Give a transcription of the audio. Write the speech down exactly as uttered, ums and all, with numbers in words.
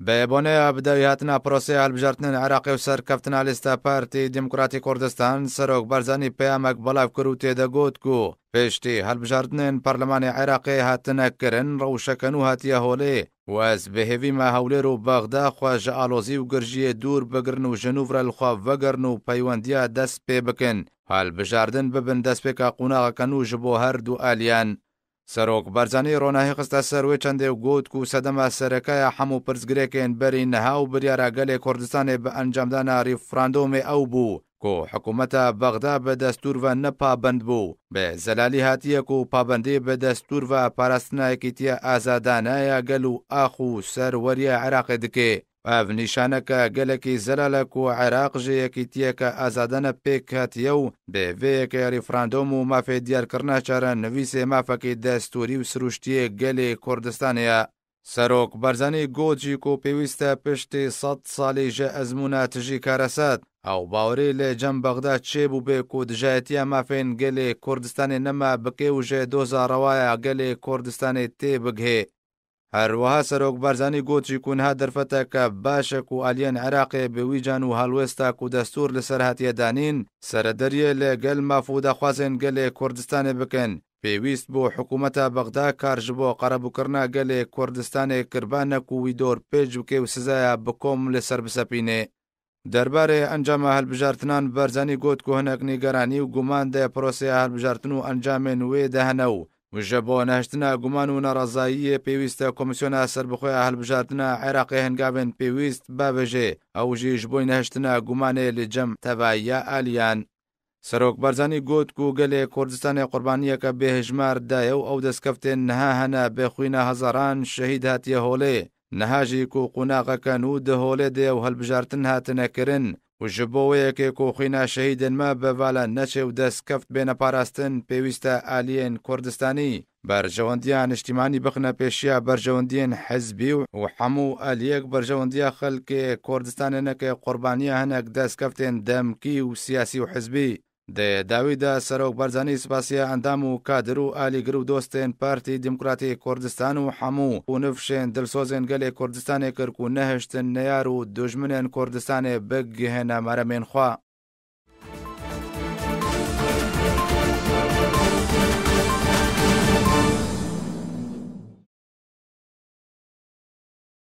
Bi boneya bi dawî hatina proseya hilbijartinên Iraqê û serkeftina lîsta Partî Demokratî Kurdistan, Serok Barzanî peyamek belav kir û tê de got ku piştî hilbijartinên Parlemanê Iraqê hatine kirin, rewşeke nû hatiye holê û ez bi hêvî me Hewlêr û Bexda xwe ji alozî û girjiyê dûr bigirin û ji nû re li xwe vegerin û peywendiya dest pê bikin. Hilbijardin bibin destpêka qonaxeke nû ji bo her du aliyan. Serok Barzanî ronahî xiste ser wê çendê û got ku sedema sereke ya hemû pirsgirêkên berî niha û biryara gelê Kurdistanê bi encamdana referandumê ew bû ku hikûmeta Bexda bi destûr ve ne pabend bû. Bi zelalî hatiye ku pabendî bi destûr ve parastina yekîtiya azadane ya gel û ax û serweriya Iraqê dike. Ev nîşaneke gelekî zelal e ku Iraq ji yekîtiyeke azadane pêk hatiye û dê vê yekê referandum û mafê diyarkirina çarenivîsê mafekî destûrî û sirûştiyê gelê Kurdistanê ye. Serok Barzanî got jî ku pêwîst e piştî sed salî ji ezmûna tijî karesat ew bawerî li cem Bexda çêbûbê ku dijayetiya mafên gelê Kurdistanê nema bike û ji doza rewaya gelê Kurdistanê tê bigihê. Her wiha Serok Barzanî got jî ku niha derfeteke baş e ku aliyên Iraqê bi wî can û helwesta ku destûr li ser hatiye danîn, seredariyê li gel maf û daxwazên gelê Kurdistanê bikin. Pêwîst bû hikûmeta Bexda kar ji bo qerebûkirina gelê Kurdistanê kiriba ne ku wî dor pêç bike û sizaya bi kom li ser bisepîne. Derbarê encama hilbijartinan Barzanî got ku hinek nîgeranî û guman di proseya hilbijartin û encamên wê de hene û ji bo nehiştina guman û nerazayiyê pêwîst e Komîsyona Serbixwe ya Hilbijartina Iraqê hingavên pêwîst bavêje, ew jî ji bo nehiştina gumanê li cem tevahiya aliyan. Serok Barzanî got ku gelê Kurdistanê qurbaniyeke bêhejmar daye û ew destkeftên niha hene bi xwîna hezaran şehîd hatiye holê. Niha jî ku qonaxeke nû di holê de ew hilbijartin hatine kirin û ji bo wê yekê ku xwîna şehîdên me bi vala neçe û destkeft bêne parastin, pêwîst e aliyên Kurdistanî berjewendiya niştimanî bixine pêşiya berjewendiyên hizbî û hemû aliyek berjewendiya xelkê Kurdistanê neke qurbaniya hinek destkeftên demkî û siyasî û hizbî. Di dawî de Serok Barzanî spasiya endam û kadir û alîgir û dostên Partî Demokratî Kurdistan û hemû û nifşên dilsozên gelê Kurdistanê kir ku nehiştin neyar û dujminên Kurdistanê bigihêne meremên xwe.